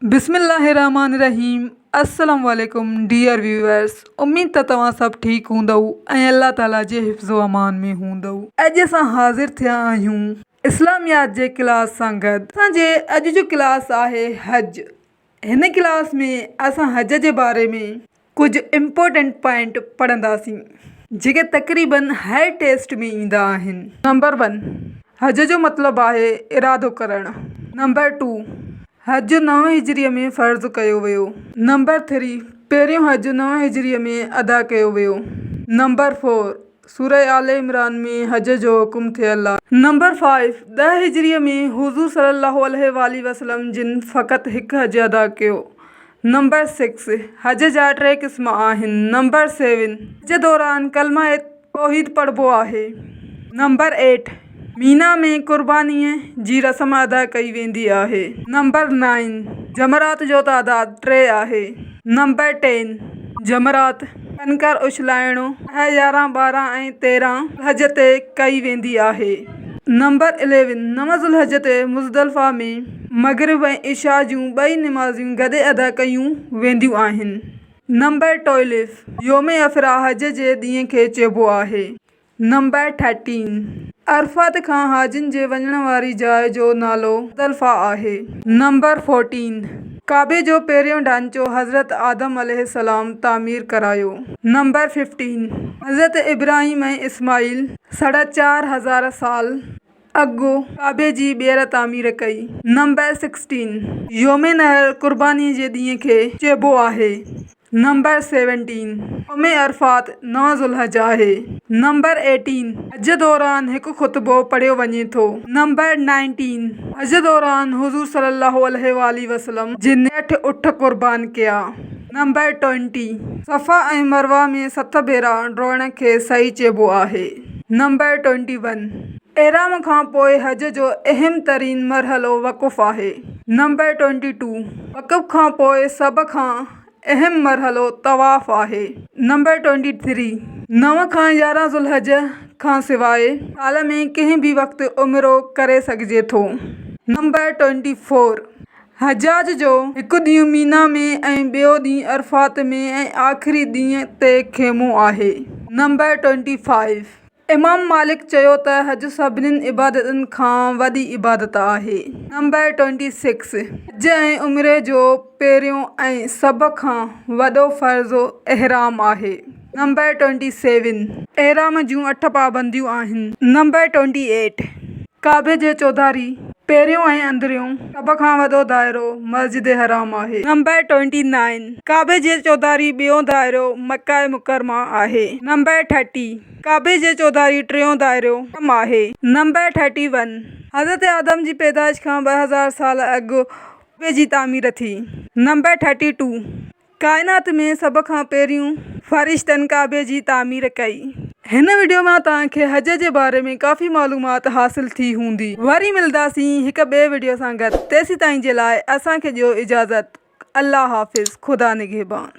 بسم الله الرحمٰن الرحيم السلام عليڪم ڊيئر ويوئرس اميد ته توهان سڀ ٺيڪ هوندؤ ۽ الله تعالي جي حفظ و امان ۾ هوندؤ. اڄ اسان حاضر ٿيا آهيون اسلاميات جي ڪلاس سان گڏ. اسان جي اڄ جو ڪلاس آهي حج هن ڪلاس ۾ اسان حج جي باري ۾ ڪجهه امپورٽنٽ پوائنٽ پڙهنداسين جيڪي تقريبن هر ٽيسٽ ۾ ايندا آهن. نمبر ون، حج جو مطلب آهي ارادو ڪرڻ. نمبر ٽو، حج نو هجريء ۾ فرض ڪيو ويو. نمبر ٿري، پهريون حج نو هجريء ۾ ادا ڪيو ويو. نمبر فور، سوره آل عمران ۾ حج جو حڪم ٿيل آهي. نمبر فائيو، ڏهه هجريء ۾ حضور صلي الله عليه واٰله وسلم جن فقط هڪ حج ادا ڪيو. نمبر سڪس، حج جا ٽي قسم آهن. نمبر سيون، حج دوران ڪلمه توحيد پڙهبو آهي. نمبر ايٽ، مينا ۾ قربانيء جي رسم ادا ڪئي ويندي آهي. نمبر نائن، جمرات جو تعداد ٽي آهي. نمبر ٽين، جمرات، ڪنڪر اڇلائڻ، 10، 11، 12 ۽ 13 ذوالحج تي ڪئي ويندي آهي. نمبر اليون، نو ذوالحج تي مزدلفه ۾ مغرب ۽ عشاء جون ٻئي نمازيون گڏي ادا ڪيون وينديون آهن. نمبر ٽوئليو، يوم عفره حج جي ڏينهن کي چئبو آهي. نمبر ٿرٽين، عرفات کان حاجين جي وڃڻ واري جاء جو نالو مزدلفه آهي. نمبر فورٽين، ڪعبي جو پهريون ڍانچو حضرت آدم عليه السلام تعمير ڪرايو. نمبر ففٽين، حضرت ابراهيم ۽ اسماعيل ساڍا 4000 سال اڳ ڪعبي جي ٻيهر تعمير ڪئي. نمبر سڪسٽين، يوم نحر قربانيء جي ڏينهن کي چئبو آهي. نمبر سيونٽين، يوم عرفات نو ذوالحج آهي. نمبر ايٽين، حج دوران هڪ خطبو پڙهيو وڃي ٿو. نمبر نائنٽين، حج دوران حضور صلي الله عليه واٰله وسلم جن 60 اٺ قربان ڪيا. نمبر ٽوئنٽي، صفا ۽ مروه ۾ ست ڀيرا ڊوڙڻ کي سعي چئبو آهي. نمبر ٽوئنٽي ون، احرام کان پوء حج جو اهم ترين مرحلو وقف آهي. نمبر ٽوئنٽي ٽو، وقف کان پوء سڀ کان اهم مرحلو طواف آهي. نمبر ٽوئنٽي ٿري، نو کان 11 ذوالحج کان سواء سال ۾ ڪنهن به وقت عمرو ڪري سگهجي ٿو. نمبر ٽوئنٽي فور، حجاج جو هڪ ڏينهن مينا ۾ ۽ ٻيو ڏينهن عرفات ۾ ۽ آخري ڏينهن تي خيمو آهي. نمبر ٽوئنٽي فائيو، امام مالڪ چيو ته حج سڀنين عبادتن کان وڏي عبادت آهي. نمبر ٽوئنٽي سڪس، حج ۽ عمري جو پهريون ۽ سڀ کان وڏو فرض احرام آهي. نمبر ٽوئنٽي سيون، احرام جون اٺ پابنديون آهن. نمبر ٽوئنٽي ايٽ، ڪعبي جي چوڌاري پهريون ۽ اندريون سڀ کان وڏو دائرو مسجد حرام آهي. نمبر ٽوئنٽي نائين، ڪعبي جي چوڌاري ٻيو دائرو مڪه مڪرمه آهي. نمبر ٿرٽي، ڪعبي جي چوڌاري ٽيون دائرو حرم آهي. نمبر ٿرٽي ون، حضرت آدم جي پيدائش کان 2000 سال اڳ ڪعبي جي تعمير ٿي. نمبر ٿرٽي ٽو، ڪائنات ۾ سڀ کان پهريون فرشتن ڪعبي جي تعمير ڪئي. هن وڊيو مان توهان کي حج جي باري ۾ ڪافي معلومات حاصل ٿي هوندي. وري ملداسين هڪ ٻئي وڊيو سان گڏ تيسيتائين جي لاء اسان کي ڏيو اجازت الله حافظ خدا نگهبان.